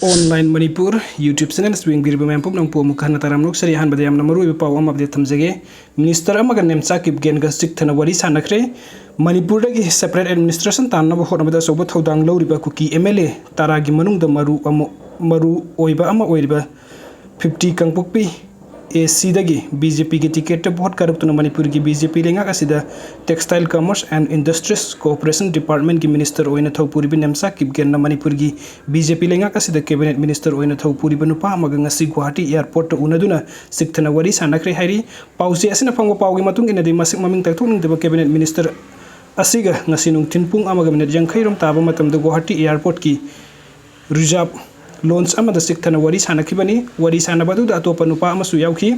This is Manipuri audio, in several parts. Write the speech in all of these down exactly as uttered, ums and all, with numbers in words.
Online Manipur YouTube channel ꯌꯦꯡꯕꯤꯔꯤꯕ ꯃꯌꯥꯝ ꯄꯨꯝꯅꯃꯛꯄꯨ ꯑꯃꯨꯛ ꯍꯟꯅ ꯇꯔꯥꯝꯅ ꯑꯣꯛꯆꯔꯤ꯫ ꯑꯍꯥꯟꯕꯗ ꯌꯥꯝꯅ ꯃꯔꯨꯑꯣꯏꯕ ꯄꯥꯎ ꯑꯃ update ꯊꯝꯖꯒꯦ꯫ Minister ꯑꯃꯒ ꯅꯦꯝꯆꯥ ꯀꯤꯞꯒꯦꯟꯒ ꯆꯤꯛꯊꯅ ꯋꯥꯔꯤ ꯁꯥꯟꯅꯈ꯭ꯔꯦ꯫ ꯃꯅꯤꯄꯨꯔꯗꯒꯤ separate administration ꯇꯥꯟꯅꯕ ꯍꯣꯠꯅꯕꯗ ꯑꯆꯧꯕ ꯊꯧꯗꯥꯡ ꯂꯧꯔꯤꯕ ꯀꯨꯀꯤ MLA ꯇꯔꯥꯒꯤ ꯃꯅꯨꯡꯗ ꯃꯔꯨ ꯑꯃ, ꯃꯔꯨ ꯑꯣꯏꯕ ꯑꯃ ꯑꯣꯏꯔꯤꯕ fifty ꯀꯥꯡꯄꯣꯛꯄꯤ ACꯗꯒꯤ BJPꯒꯤ ticketꯇ vote ꯀꯥꯔꯛꯇꯨꯅ ꯃꯅꯤꯄꯨꯔꯒꯤ BJP ꯂꯩꯉꯥꯛ ꯑꯁꯤꯗ Textile Commerce and Industries Cooperation Departmentꯀꯤ minister ꯑꯣꯏꯅ ꯊꯧ ꯄꯨꯔꯤꯕ ꯅꯦꯝꯆꯥ ꯀꯤꯞꯒꯦꯟꯅ ꯃꯅꯤꯄꯨꯔꯒꯤ BJP ꯂꯩꯉꯥꯛ ꯑꯁꯤꯗ cabinet minister ꯑꯣꯏꯅ ꯊꯧ ꯄꯨꯔꯤꯕ ꯅꯨꯄꯥ ꯑꯃꯒ ꯉꯁꯤ ꯒꯨꯋꯥꯍꯥꯇꯤ airportꯇ ꯎꯅꯗꯨꯅ ꯆꯤꯛꯊꯅ ꯋꯥꯔꯤ ꯁꯥꯟꯅꯈ꯭ꯔꯦ ꯍꯥꯏꯔꯤ꯫ ꯄꯥꯎꯆꯦ ꯑꯁꯤꯅ ꯐꯪꯕ ꯄꯥꯎꯒꯤ ꯃꯇꯨꯡ ꯏꯟꯅꯗꯤ, ꯃꯁꯛ ꯃꯃꯤꯡ ꯇꯥꯛꯊꯣꯛꯅꯤꯡꯗꯕ cabinet minister ꯑꯁꯤꯒ ꯉꯁꯤ ꯅꯨꯡꯊꯤꯜ ꯄꯨꯡ ꯑꯃꯒ minute ꯌꯥꯡꯈꯩ ꯔꯣꯝ ꯇꯥꯕ ꯃꯇꯝꯗ ꯒꯨꯋꯥꯍꯥꯇꯤ airportꯀꯤ reserve lounge ꯑꯃꯗ ꯆꯤꯛꯊꯅ ꯋꯥꯔꯤ ꯁꯥꯟꯅꯈꯤꯕꯅꯤ꯫ ꯋꯥꯔꯤ ꯁꯥꯟꯅꯕ ꯑꯗꯨꯗ ꯑꯇꯣꯞꯄ ꯅꯨꯄꯥ ꯑꯃꯁꯨ ꯌꯥꯎꯈꯤ꯫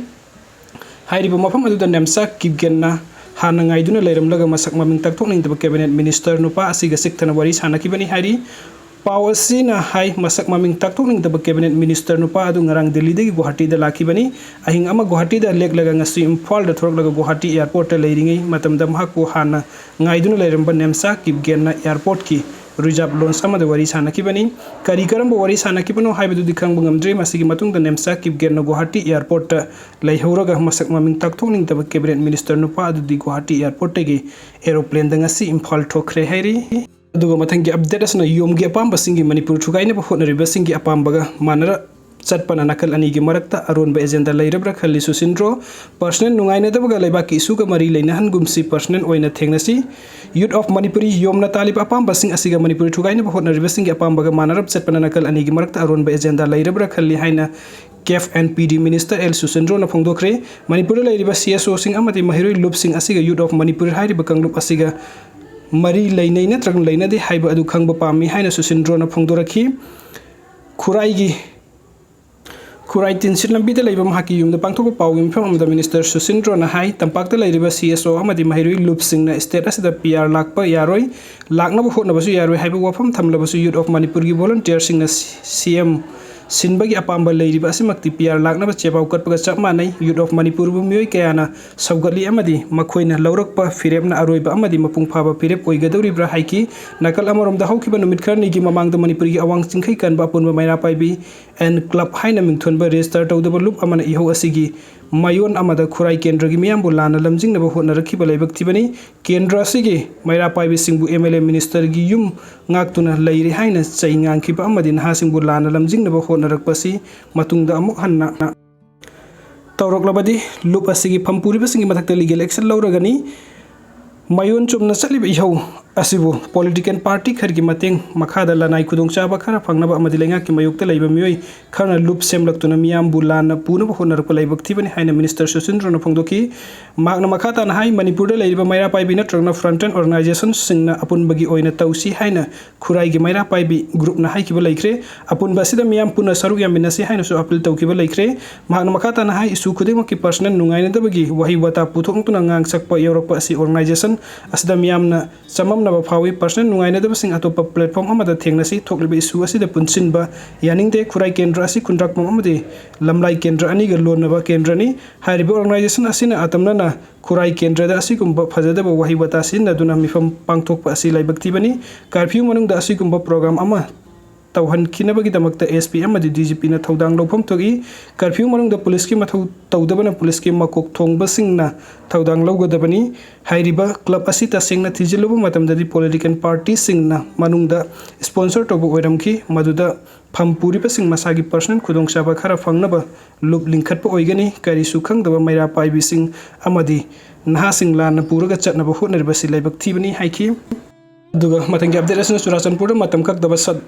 ꯍꯥꯏꯔꯤꯕ ꯃꯐꯝ ꯑꯗꯨꯗ ꯅꯦꯝꯆꯥ ꯀꯤꯞꯒꯦꯟꯅ ꯍꯥꯟꯅ ꯉꯥꯏꯗꯨꯅ ꯂꯩꯔꯝꯂꯒ ꯃꯁꯛ ꯃꯃꯤꯡ ꯇꯥꯛꯊꯣꯛꯅꯤꯡꯗꯕ cabinet minister ꯅꯨꯄꯥ ꯑꯁꯤꯒ ꯆꯤꯛꯊꯅ ꯋꯥꯔꯤ ꯁꯥꯟꯅꯈꯤꯕꯅꯤ ꯍꯥꯏꯔꯤ꯫ ꯄꯥꯎ ꯑꯁꯤꯅ ꯍꯥꯏ, ꯃꯁꯛ ꯃꯃꯤꯡ ꯇꯥꯛꯊꯣꯛꯅꯤꯡꯗꯕ cabinet minister ꯅꯨꯄꯥ ꯑꯗꯨ ꯉꯔꯥꯡ ꯗꯦꯜꯂꯤꯗꯒꯤ ꯒꯨꯋꯥꯍꯥꯇꯤꯗ ꯂꯥꯛꯈꯤꯕꯅꯤ꯫ ꯑꯍꯤꯡ ꯑꯃ ꯒꯨꯋꯥꯍꯥꯇꯤꯗ ꯂꯦꯛꯂꯒ ꯉꯁꯤ ꯏꯝꯐꯥꯜꯗ ꯊꯣꯔꯛꯂꯒ ꯒꯨꯋꯥꯍꯥꯇꯤ airportꯇ ꯂꯩꯔꯤꯉꯩ ꯃꯇꯝꯗ ꯃꯍꯥꯛꯄꯨ ꯍꯥꯟꯅ ꯉꯥꯏꯗꯨꯅ ꯂꯩꯔꯝꯕ ꯅꯦꯝꯆꯥ ꯀꯤꯞꯒꯦꯟꯅ airportꯀꯤ reserve lounge ꯑꯃꯗ ꯋꯥꯔꯤ ꯁꯥꯟꯅꯈꯤꯕꯅꯤ꯫ ꯀꯔꯤ ꯀꯔꯝꯕ ꯋꯥꯔꯤ ꯁꯥꯟꯅꯈꯤꯕꯅꯣ ꯍꯥꯏꯕꯗꯨꯗꯤ ꯈꯪꯕ ꯉꯝꯗ꯭ꯔꯤ꯫ ꯃꯁꯤꯒꯤ ꯃꯇꯨꯡꯗ ꯅꯦꯝꯆꯥ ꯀꯤꯞꯒꯦꯟꯅ ꯒꯨꯋꯥꯍꯥꯇꯤ airportꯇ ꯂꯩꯍꯧꯔꯒ ꯃꯁꯛ ꯃꯃꯤꯡ ꯇꯥꯛꯊꯣꯛꯅꯤꯡꯗꯕ cabinet minister ꯅꯨꯄꯥ ꯑꯗꯨꯗꯤ ꯒꯨꯋꯥꯍꯥꯇꯤ airportꯇꯒꯤ aeroplaneꯗ ꯉꯁꯤ ꯏꯝꯐꯥꯜ ꯊꯣꯛꯈ꯭ꯔꯦ ꯍꯥꯏꯔꯤ꯫ ꯑꯗꯨꯒ ꯃꯊꯪꯒꯤ update ꯑꯁꯤꯅ ꯌꯣꯝꯒꯤ ꯑꯄꯥꯝꯕꯁꯤꯡꯒꯤ ꯃꯅꯤꯄꯨꯔ ꯊꯨꯒꯥꯏꯅꯕ ꯍꯣꯠꯅꯔꯤꯕꯁꯤꯡꯒꯤ ꯑꯄꯥꯝꯕꯒ ꯃꯥꯟꯅꯔ ꯆꯠꯄꯅ ꯅꯥꯀꯜ ꯑꯅꯤꯒꯤ ꯃꯔꯛꯇ ꯑꯔꯣꯟꯕ agenda ꯂꯩꯔꯕ꯭ꯔꯥ ꯈꯜꯂꯤ ꯁꯨꯁꯤꯟꯗ꯭ꯔꯣ꯫ Personal ꯅꯨꯡꯉꯥꯏꯅꯗꯕꯒ ꯂꯩꯕꯥꯛꯀꯤ issue ꯒ ꯃꯔꯤ ꯂꯩꯅꯍꯟꯒꯨꯝꯁꯤ, personal ꯑꯣꯏꯅ ꯊꯦꯡꯅꯁꯤ꯫ Youth of ꯃꯅꯤꯄꯨꯔꯤ ꯌꯣꯝꯅ ꯇꯥꯜꯂꯤꯕ ꯑꯄꯥꯝꯕꯁꯤꯡ ꯑꯁꯤꯒ ꯃꯅꯤꯄꯨꯔ ꯊꯨꯒꯥꯏꯅꯕ ꯍꯣꯠꯅꯔꯤꯕꯁꯤꯡꯒꯤ ꯑꯄꯥꯝꯕꯒ ꯃꯥꯟꯅꯔꯞ ꯆꯠꯄꯅ ꯅꯥꯀꯜ ꯑꯅꯤꯒꯤ ꯃꯔꯛꯇ ꯑꯔꯣꯟꯕ agenda ꯂꯩꯔꯕ꯭ꯔꯥ ꯈꯜꯂꯤ ꯍꯥꯏꯅ CAF and PD minister L ꯁꯨꯁꯤꯟꯗ꯭ꯔꯣꯅ ꯐꯣꯡꯗꯣꯛꯈ꯭ꯔꯦ꯫ ꯃꯅꯤꯄꯨꯔꯗ ꯂꯩꯔꯤꯕ CSOꯁꯤꯡ ꯑꯃꯗꯤ ꯃꯍꯩꯔꯣꯏ ꯂꯨꯞꯁꯤꯡ ꯑꯁꯤꯒ Youth of ꯃꯅꯤꯄꯨꯔ ꯍꯥꯏꯔꯤꯕ ꯀꯥꯡꯂꯨꯞ ꯑꯁꯤꯒ ꯃꯔꯤ ꯂꯩꯅꯩ ꯅꯠꯇ꯭ꯔꯒ ꯂꯩꯅꯗꯦ ꯍꯥꯏꯕ ꯑꯗꯨ ꯈꯪꯕ ꯄꯥꯝꯃꯤ ꯍꯥꯏꯅ ꯁꯨꯁꯤꯟꯗ꯭ꯔꯣꯅ ꯐꯣꯡꯗꯣꯔꯛꯈꯤ꯫ ꯈꯨꯔꯥꯏꯒꯤ, ꯈꯨꯔꯥꯏ ꯇꯤꯟꯁꯤꯠ ꯂꯝꯕꯤꯗ ꯂꯩꯕ ꯃꯍꯥꯛꯀꯤ ꯌꯨꯝꯗ ꯄꯥꯡꯊꯣꯛꯄ ꯄꯥꯎꯒꯤ ꯃꯤꯐꯝ ꯑꯃꯗ minister ꯁꯨꯁꯤꯟꯗ꯭ꯔꯣꯅ ꯍꯥꯏ, ꯇꯝꯄꯥꯛꯇ ꯂꯩꯔꯤꯕ CSO ꯑꯃꯗꯤ ꯃꯍꯩꯔꯣꯏ ꯂꯨꯞꯁꯤꯡꯅ state ꯑꯁꯤꯗ PR ꯂꯥꯛꯄ ꯌꯥꯔꯣꯏ, ꯂꯥꯛꯅꯕ ꯍꯣꯠꯅꯕꯁꯨ ꯌꯥꯔꯣꯏ ꯍꯥꯏꯕ ꯋꯥꯐꯝ ꯊꯝꯂꯕꯁꯨ Youth of ꯃꯅꯤꯄꯨꯔꯒꯤ volunteerꯁꯤꯡꯅ CM ꯁꯤꯟꯕꯒꯤ ꯑꯄꯥꯝꯕ ꯂꯩꯔꯤꯕ ꯑꯁꯤꯃꯛꯇꯤ ꯄꯤ ꯑꯥꯔ ꯂꯥꯛꯅꯕ ꯆꯦꯄꯥꯎ ꯀꯠꯄꯒ ꯆꯞ ꯃꯥꯟꯅꯩ꯫ ꯌꯨꯠ ꯑꯣꯐ ꯃꯅꯤꯄꯨꯔꯕꯨ ꯃꯤꯑꯣꯏ ꯀꯌꯥꯅ ꯁꯧꯒꯠꯂꯤ ꯑꯃꯗꯤ ꯃꯈꯣꯏꯅ ꯂꯧꯔꯛꯄ ꯐꯤꯔꯦꯞꯅ ꯑꯔꯣꯏꯕ ꯑꯃꯗꯤ ꯃꯄꯨꯡ ꯐꯥꯕ ꯐꯤꯔꯦꯞ ꯑꯣꯏꯒꯗꯧꯔꯤꯕ꯭ꯔꯥ ꯍꯥꯏꯈꯤ꯫ ꯅꯥꯀꯜ ꯑꯃꯔꯣꯝꯗ ꯍꯧꯈꯤꯕ ꯅꯨꯃꯤꯠ ꯈꯔꯅꯤꯒꯤ ꯃꯃꯥꯡꯗ ꯃꯅꯤꯄꯨꯔꯒꯤ ꯑꯋꯥꯡ ꯆꯤꯡꯈꯩ ꯀꯟꯕ ꯑꯄꯨꯟꯕ ꯃꯩꯔꯥ ꯄꯥꯏꯕꯤ ꯑꯦꯟ ꯀ꯭ꯂꯕ ꯍꯥꯏꯅ ꯃꯤꯡꯊꯣꯟꯕ ꯔꯦꯖꯤꯁꯇꯔ ꯇꯧꯗꯕ ꯂꯨꯞ ꯑꯃꯅ ꯏꯍꯧ ꯑꯁꯤꯒꯤ ꯃꯥꯏꯑꯣꯟ ꯑꯃꯗ ꯈꯨꯔꯥꯏ ꯀꯦꯟꯗ꯭ꯔꯒꯤ ꯃꯤꯌꯥꯝꯕꯨ ꯂꯥꯟꯅ ꯂꯝꯖꯤꯡꯅꯕ ꯍꯣꯠꯅꯔꯛꯈꯤꯕ ꯂꯥꯏꯕꯛ ꯊꯤꯕꯅꯤ꯫ ꯀꯦꯟꯗ꯭ꯔ ꯑꯁꯤꯒꯤ ꯃꯩꯔꯥ ꯄꯥꯏꯕꯤꯁꯤꯡꯕꯨ ꯑꯦꯝ ꯑꯦꯜ ꯑꯦ ꯃꯤꯅꯤꯁꯇꯔꯒꯤ ꯌꯨꯝ ꯉꯥꯛꯇꯨꯅ ꯂꯩꯔꯦ ꯍꯥꯏꯅ ꯆꯩ ꯉꯥꯡꯈꯤꯕ ꯑꯃꯗꯤ ꯅꯍꯥꯁꯤꯡꯕꯨ ꯂꯥꯟꯅ ꯂꯝꯖꯤꯡꯅꯕ ꯍꯣꯠꯅꯔꯛꯄꯁꯤ ꯃꯇꯨꯡꯗ ꯑꯃꯨꯛ ꯍꯟꯅ ꯇꯧꯔꯛꯂꯕꯗꯤ ꯂꯨꯞ ꯑꯁꯤꯒꯤ ꯐꯝ ꯄꯨꯔꯤꯕꯁꯤꯡꯒꯤ ꯃꯊꯛꯇ ꯂꯤꯒꯦꯜ ꯑꯦꯛꯁꯟ ꯂꯧꯔꯒꯅꯤ꯫ ꯃꯥꯏꯑꯣꯟ ꯆꯨꯝꯅ ꯆꯠꯂꯤꯕ ꯏꯍꯧ ꯑꯁꯤꯕꯨ ꯄꯣꯂꯤꯇꯤꯀꯦꯜ ꯄꯥꯔꯇꯤ ꯈꯔꯒꯤ ꯃꯇꯦꯡ ꯃꯈꯥꯗ ꯂꯅꯥꯏ ꯈꯨꯗꯣꯡꯆꯥꯕ ꯈꯔ ꯐꯪꯅꯕ ꯑꯃꯗꯤ ꯂꯩꯉꯥꯛꯀꯤ ꯃꯥꯌꯣꯛꯇ ꯂꯩꯕ ꯃꯤꯑꯣꯏ ꯈꯔꯅ ꯂꯨꯞ ꯁꯦꯝꯂꯛꯇꯨꯅ ꯃꯤꯌꯥꯝꯕꯨ ꯂꯥꯟꯅ ꯄꯨꯅꯕ ꯍꯣꯠꯅꯔꯛꯄ ꯂꯥꯏꯕꯛ ꯊꯤꯕꯅꯤ ꯍꯥꯏꯅ ꯃꯤꯅꯤꯁꯇꯔ ꯁꯨꯆꯤꯟꯗ꯭ꯔꯅ ꯐꯣꯡꯗꯣꯛꯈꯤ꯫ ꯃꯍꯥꯛꯅ ꯃꯈꯥ ꯇꯥꯅ ꯍꯥꯏ, ꯃꯅꯤꯄꯨꯔꯗ ꯂꯩꯔꯤꯕ ꯃꯩꯔꯥ ꯄꯥꯏꯕꯤ ꯅꯠꯇ꯭ꯔꯒꯅ ꯐ꯭ꯔꯟꯠꯂꯥꯏꯟ ꯑꯣꯔꯒꯅꯥꯏꯖꯦꯁꯟꯁꯤꯡꯅ ꯑꯄꯨꯟꯕꯒꯤ ꯑꯣꯏꯅ ꯇꯧꯁꯤ ꯍꯥꯏꯅ ꯈꯨꯔꯥꯏꯒꯤ ꯃꯩꯔꯥ ꯄꯥꯏꯕꯤ ꯒ꯭ꯔꯨꯞꯅ ꯍꯥꯏꯈꯤꯕ ꯂꯩꯈ꯭ꯔꯦ꯫ ꯑꯄꯨꯟꯕ ꯑꯁꯤꯗ ꯃꯤꯌꯥꯝ ꯄꯨꯟꯅ ꯁꯔꯨꯛ ꯌꯥꯃꯤꯟꯅꯁꯤ ꯍꯥꯏꯅꯁꯨ ꯑꯄꯤꯜ ꯇꯧꯈꯤꯕ ꯂꯩꯈ꯭ꯔꯦ꯫ ꯃꯍꯥꯛꯅ ꯃꯈꯥ ꯇꯥꯅ ꯍꯥꯏ, ꯏꯁꯨ ꯈꯨꯗꯤꯡꯃꯛꯀꯤ ꯄꯔꯁꯅꯦꯜ ꯅꯨꯡꯉꯥꯏꯅꯗꯕꯒꯤ ꯋꯥꯍꯩ ꯋꯥꯇꯥ ꯄꯨꯊꯣꯛꯇꯨꯅ ꯉꯥꯡ ꯁꯛꯄ ꯌꯥꯎꯔꯛꯄ ꯑꯁꯤ ꯑꯣꯔꯒꯅꯥꯏꯖꯦꯁꯟ ꯑꯁꯤꯗ ꯃꯤꯌꯥꯝꯅ ꯆꯃꯝꯅꯕ ꯐꯥꯎꯏ꯫ ꯄꯔꯁꯅꯦꯜ ꯅꯨꯡꯉꯥꯏꯅꯗꯕꯁꯤꯡ ꯑꯇꯣꯞꯄ ꯄ꯭ꯂꯦꯠꯐꯣꯔꯝ ꯑꯃꯗ ꯊꯦꯡꯅꯁꯤ꯫ ꯊꯣꯛꯂꯤꯕ ꯏꯁꯨ ꯑꯁꯤꯗ ꯄꯨꯟꯁꯤꯟꯕ ꯌꯥꯅꯤꯡꯗꯦ꯫ ꯈꯨꯔꯥꯏ ꯀꯦꯟꯗ꯭ꯔ ꯑꯁꯤ ꯈꯨꯟꯗ꯭ꯔꯥꯛꯄꯝ ꯑꯃꯗꯤ ꯂꯝꯂꯥꯏ ꯀꯦꯟꯗ꯭ꯔ ꯑꯅꯤꯒ ꯂꯣꯟꯅꯕ ꯀꯦꯟꯗ꯭ꯔꯅꯤ꯫ ꯍꯥꯏꯔꯤꯕ ꯑꯣꯔꯒꯅꯥꯏꯖꯦꯁꯟ ꯑꯁꯤꯅ ꯑꯇꯝꯅꯅ ꯈꯨꯔꯥꯏ ꯀꯦꯟꯗ꯭ꯔꯗ ꯑꯁꯤꯒꯨꯝꯕ ꯐꯖꯗꯕ ꯋꯥꯍꯩ ꯋꯥꯇꯥ ꯁꯤꯖꯤꯟꯅꯗꯨꯅ ꯃꯤꯐꯝ ꯄꯥꯡꯊꯣꯛꯄ ꯑꯁꯤ ꯂꯥꯏꯕꯛ ꯊꯤꯕꯅꯤ꯫ ꯀꯔꯐ꯭ꯌꯨ ꯃꯅꯨꯡꯗ ꯑꯁꯤꯒꯨꯝꯕ ꯄ꯭ꯔꯣꯒ꯭ꯔꯥꯝ ꯑꯃ ꯇꯧꯍꯟꯈꯤꯅꯕꯒꯤꯗꯃꯛꯇ ꯑꯦꯁ ꯄꯤ ꯑꯃꯗꯤ ꯗꯤ ꯖꯤ ꯄꯤꯅ ꯊꯧꯗꯥꯡ ꯂꯧꯐꯝ ꯊꯣꯛꯏ꯫ ꯀꯔꯐ꯭ꯌꯨ ꯃꯅꯨꯡꯗ ꯄꯨꯂꯤꯁꯀꯤ ꯃꯊꯧ ꯇꯧꯗꯕꯅ ꯄꯨꯂꯤꯁꯀꯤ ꯃꯀꯣꯛ ꯊꯣꯡꯕꯁꯤꯡꯅ ꯊꯧꯗꯥꯡ ꯂꯧꯒꯗꯕꯅꯤ꯫ ꯍꯥꯏꯔꯤꯕ ꯀ꯭ꯂꯕ ꯑꯁꯤ ꯇꯁꯦꯡꯅ ꯊꯤꯖꯤꯜꯂꯨꯕ ꯃꯇꯝꯗꯗꯤ ꯄꯣꯂꯤꯇꯤꯀꯦꯜ ꯄꯥꯔꯇꯤꯁꯤꯡꯅ ꯃꯅꯨꯡꯗ ꯁ꯭ꯄꯣꯟꯁꯔ ꯇꯧꯕ ꯑꯣꯏꯔꯝꯈꯤ꯫ ꯃꯗꯨꯗ ꯐꯝ ꯄꯨꯔꯤꯕꯁꯤꯡ ꯃꯁꯥꯒꯤ ꯄꯔꯁꯅꯦꯜ ꯈꯨꯗꯣꯡꯆꯥꯕ ꯈꯔ ꯐꯪꯅꯕ ꯂꯨꯞ ꯂꯤꯡꯈꯠꯄ ꯑꯣꯏꯒꯅꯤ꯫ ꯀꯔꯤꯁꯨ ꯈꯪꯗꯕ ꯃꯩꯔꯥ ꯄꯥꯏꯕꯤꯁꯤꯡ ꯑꯃꯗꯤ ꯅꯍꯥꯁꯤꯡ ꯂꯥꯟꯅ ꯄꯨꯔꯒ ꯆꯠꯅꯕ ꯍꯣꯠꯅꯔꯤꯕꯁꯤ ꯂꯥꯏꯕꯛ ꯊꯤꯕꯅꯤ ꯍꯥꯏꯈꯤ꯫ ꯑꯗꯨꯒ ꯃꯊꯪꯒꯤ ꯑꯞꯗꯦꯠ ꯑꯁꯤꯅ ꯆꯨꯔꯥꯆꯥꯟꯄꯨꯔꯗ ꯃꯇꯝ ꯀꯛꯇꯕ ꯁꯠ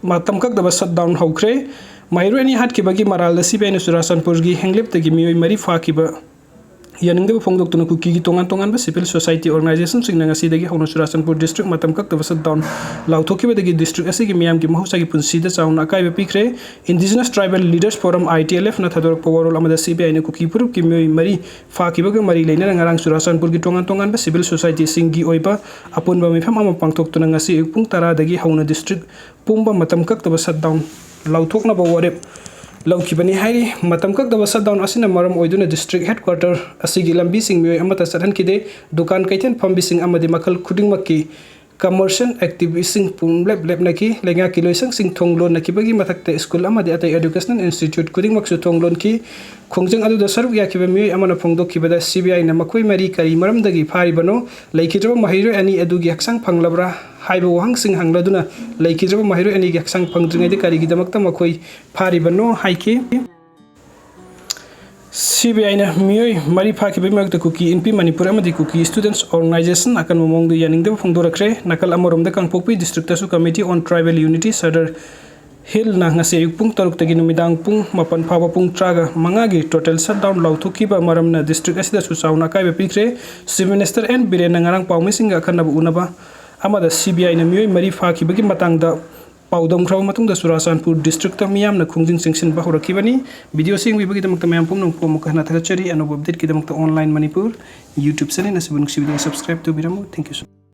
ꯃꯇꯝ ꯀꯛꯇꯕ ꯁꯠꯗꯥꯎꯟ ꯍꯧꯈ꯭ꯔꯦ꯫ ꯃꯍꯩꯔꯣꯏ ꯑꯅꯤ ꯍꯥꯠꯈꯤꯕꯒꯤ ꯃꯔꯥꯜꯗ ꯁꯤ ꯕꯤ ꯑꯥꯏꯅ ꯆꯨꯔꯥꯆꯥꯟꯄꯨꯔꯒꯤ ꯍꯦꯡꯂꯦꯞꯇꯒꯤ ꯃꯤꯑꯣꯏ ꯃꯔꯤ ꯐꯥꯈꯤꯕ ꯌꯥꯅꯤꯡꯗꯕ ꯐꯣꯡꯗꯣꯛꯇꯨꯅ ꯀꯨꯀꯤꯒꯤ ꯇꯣꯉꯥꯟ ꯇꯣꯉꯥꯟꯕ ꯁꯤꯚꯤꯜ ꯁꯣꯁꯥꯏꯇꯤ ꯑꯣꯔꯒꯅꯥꯏꯖꯦꯁꯟꯁꯤꯡꯅ ꯉꯁꯤꯗꯒꯤ ꯍꯧꯅ ꯆꯨꯔꯥꯆꯥꯟꯄꯨꯔ ꯗꯤꯁꯇ꯭ꯔꯤꯛ ꯃꯇꯝ ꯀꯛꯇꯕ ꯁꯠꯗꯥꯎꯟ ꯂꯥꯎꯊꯣꯛꯈꯤꯕꯗꯒꯤ ꯗꯤꯁꯇ꯭ꯔꯤꯛ ꯑꯁꯤꯒꯤ ꯃꯤꯌꯥꯝꯒꯤ ꯃꯍꯧꯁꯥꯒꯤ ꯄꯨꯟꯁꯤꯗ ꯆꯥꯎꯅ ꯑꯀꯥꯏꯕ ꯄꯤꯈ꯭ꯔꯦ꯫ ꯏꯟꯗꯤꯖꯤꯅꯁ ꯇ꯭ꯔꯥꯏꯕꯦꯜ ꯂꯤꯗꯔꯁ ꯐꯣꯔꯝ, ꯑꯥꯏ ꯇꯤ ꯑꯦꯜ ꯑꯦꯐꯅ ꯊꯥꯗꯣꯔꯛꯄ ꯋꯥꯔꯣꯜ ꯑꯃꯗ ꯁꯤ ꯕꯤ ꯑꯥꯏꯅ ꯀꯨꯀꯤ ꯐꯨꯔꯨꯞꯀꯤ ꯃꯤꯑꯣꯏ ꯃꯔꯤ ꯐꯥꯈꯤꯕꯒ ꯃꯔꯤ ꯂꯩꯅꯅ ꯉꯔꯥꯡ ꯆꯨꯔꯥꯆꯥꯟꯄꯨꯔꯒꯤ ꯇꯣꯉꯥꯟ ꯇꯣꯉꯥꯟꯕ ꯁꯤꯚꯤꯜ ꯁꯣꯁꯥꯏꯇꯤꯁꯤꯡꯒꯤ ꯑꯣꯏꯕ ꯑꯄꯨꯟꯕ ꯃꯤꯐꯝ ꯑꯃ ꯄꯥꯡꯊꯣꯛꯇꯨꯅ ꯉꯁꯤ ꯑꯌꯨꯛ ꯄꯨꯡ ꯇꯔꯥꯗꯒꯤ ꯍꯧꯅ ꯗꯤꯁꯇ꯭ꯔꯤꯛ ꯄꯨꯝꯕ ꯃꯇꯝ ꯀꯛꯇꯕ ꯁꯠꯗꯥꯎꯟ ꯂꯥꯎꯊꯣꯛꯅꯕ ꯋꯥꯔꯦꯞ ꯂꯧꯈꯤꯕꯅꯤ ꯍꯥꯏꯔꯤ꯫ ꯃꯇꯝ ꯀꯛꯇꯕ shutdown ꯑꯁꯤꯅ ꯃꯔꯝ ꯑꯣꯏꯗꯨꯅ district headquarter ꯑꯁꯤꯒꯤ ꯂꯝꯕꯤꯁꯤꯡ ꯃꯤꯑꯣꯏ ꯑꯃꯠꯇ ꯆꯠꯍꯟꯈꯤꯗꯦ꯫ ꯗꯨꯀꯥꯟ, ꯀꯩꯊꯦꯜ ꯐꯝꯕꯤꯁꯤꯡ ꯑꯃꯗꯤ ꯃꯈꯜ ꯈꯨꯗꯤꯡꯃꯛꯀꯤ commercial activityꯁꯤꯡ ꯄꯨꯝꯂꯦꯞ ꯂꯦꯞꯅꯈꯤ꯫ ꯂꯩꯉꯥꯛꯀꯤ ꯂꯣꯏꯁꯪꯁꯤꯡ ꯊꯣꯡ ꯂꯣꯟꯅꯈꯤꯕꯒꯤ ꯃꯊꯛꯇ school ꯑꯃꯗꯤ ꯑꯇꯩ educational institute ꯈꯨꯗꯤꯡꯃꯛꯁꯨ ꯊꯣꯡ ꯂꯣꯟꯈꯤ꯫ ꯈꯣꯡꯖꯪ ꯑꯗꯨꯗ ꯁꯔꯨꯛ ꯌꯥꯈꯤꯕ ꯃꯤꯑꯣꯏ ꯑꯃꯅ ꯐꯣꯡꯗꯣꯛꯈꯤꯕꯗ, CBIꯅ ꯃꯈꯣꯏ ꯃꯔꯤ ꯀꯔꯤ ꯃꯔꯝꯗꯒꯤ ꯐꯥꯔꯤꯕꯅꯣ, ꯂꯩꯈꯤꯗ꯭ꯔꯕ ꯃꯍꯩꯔꯣꯏ ꯑꯅꯤ ꯑꯗꯨꯒꯤ ꯍꯛꯆꯥꯡ ꯐꯪꯂꯕ꯭ꯔꯥ ꯍꯥꯏꯕ ꯋꯥꯍꯪꯁꯤꯡ ꯍꯪꯂꯗꯨꯅ, ꯂꯩꯈꯤꯗ꯭ꯔꯕ ꯃꯍꯩꯔꯣꯏ ꯑꯅꯤꯒꯤ ꯍꯛꯆꯥꯡ ꯐꯪꯗ꯭ꯔꯤꯉꯩꯗ ꯀꯔꯤꯒꯤꯗꯃꯛꯇ ꯃꯈꯣꯏ ꯐꯥꯔꯤꯕꯅꯣ ꯍꯥꯏꯈꯤ꯫ CBIꯅ ꯃꯤꯑꯣꯏ ꯃꯔꯤ ꯐꯥꯈꯤꯕꯒꯤ ꯃꯔꯛꯇ ꯀꯨꯀꯤ ꯏꯟꯄꯤ ꯃꯅꯤꯄꯨꯔ ꯑꯃꯗꯤ ꯀꯨꯀꯤ Students Organisation ꯑꯀꯟꯕ ꯃꯑꯣꯡꯗ ꯌꯥꯅꯤꯡꯗꯕ ꯐꯣꯡꯗꯣꯔꯛꯈ꯭ꯔꯦ꯫ ꯅꯥꯀꯜ ꯑꯃꯔꯣꯝꯗ, ꯀꯥꯡꯄꯣꯛꯄꯤ districtꯇꯁꯨ Committee on Tribal Unity, Sadar ꯍꯤꯜꯅ ꯉꯁꯤ ꯑꯌꯨꯛ ꯄꯨꯡ ꯇꯔꯨꯛꯇꯒꯤ ꯅꯨꯃꯤꯗꯥꯡ ꯄꯨꯡ ꯃꯥꯄꯟ ꯐꯥꯎꯕ ꯄꯨꯡ ꯇꯔꯥꯃꯉꯥꯒꯤ total shutdown ꯂꯥꯎꯊꯣꯛꯈꯤꯕ ꯃꯔꯝꯅ district ꯑꯁꯤꯗꯁꯨ ꯆꯥꯎꯅ ꯑꯀꯥꯏꯕ ꯄꯤꯈ꯭ꯔꯦ꯫ Chief Minister ꯑꯦꯟ ꯕꯤꯔꯦꯟꯅ ꯉꯔꯥꯡ ꯄꯥꯎꯃꯤꯁꯤꯡꯒ ꯑꯈꯟꯅꯕ ꯎꯅꯕ ꯑꯃꯗ CBIꯅ ꯃꯤꯑꯣꯏ ꯃꯔꯤ ꯐꯥꯈꯤꯕꯒꯤ ꯃꯇꯥꯡꯗ ꯄꯥꯎꯗꯝꯈ꯭ꯔꯕ ꯃꯇꯨꯡꯗ, ꯆꯨꯔꯥꯆꯥꯟꯄꯨꯔ districtꯇ ꯃꯤꯌꯥꯝꯅ ꯈꯣꯡꯖꯪ ꯆꯪꯁꯤꯟꯕ ꯍꯧꯔꯛꯈꯤꯕꯅꯤ꯫ Video ꯑꯁꯤ ꯌꯦꯡꯕꯤꯕꯒꯤꯗꯃꯛꯇ ꯃꯌꯥꯝ ꯄꯨꯝꯅꯃꯛꯄꯨ ꯑꯃꯨꯛ ꯍꯟꯅ ꯊꯥꯒꯠꯆꯔꯤ꯫ ꯑꯅꯧꯕ updateꯀꯤꯗꯃꯛꯇ Online Manipur YouTube channel ꯑꯁꯤꯕꯨ ꯅꯨꯡꯁꯤꯕꯤꯗꯨꯅ subscribe ꯇꯧꯕꯤꯔꯝꯃꯨ꯫ Thank you so much꯫